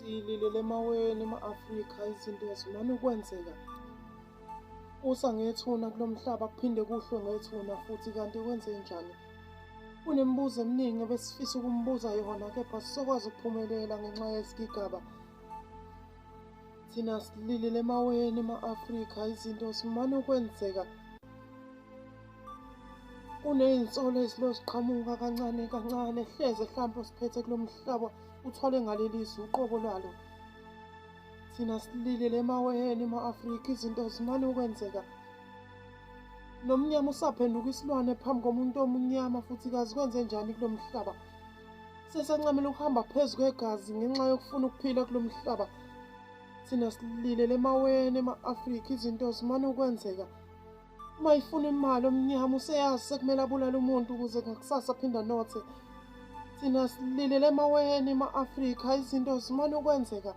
Sililele emaweni ema-Afrika izinto zimane ukwenzeka. Kusa ngethuna kulo mhlaba kuphinde kuhlwe ngethuna futhi kanti kwenzenjani? Kunemibuzo eminingi ebesifisa ukumbuza yona kepha sizokwazi ukuphumelela ngenxa yezigigaba. Thina sililele emaweni ema-Afrika izinto zimane ukwenzeka. Kunezinsolo ezilo ziqhamuka kancane kancane hleze hlampe osiphethe kulo mhlaba uthwale ngaleli zwe uqobo lwalo. Thina sililele emaweni ema-Afrika izinto zimane ukwenzeka. Nomnyama usaphenduka isilwane phambi komuntu omnyama futhi kazi kwenze njani kulo mhlaba. Sesancamela ukuhamba phezu kwegazi ngenxa yokufuna ukuphila kulo mhlaba. Thina sililele emaweni ema-Afrika izinto zimane ukwenzeka. Uma ifuna imali omnyama useyazi sekumele abulale umuntu ukuze ngakusasa aphinde anothe. Thina sililele emaweni ema-Afrika izinto zimane ukwenzeka.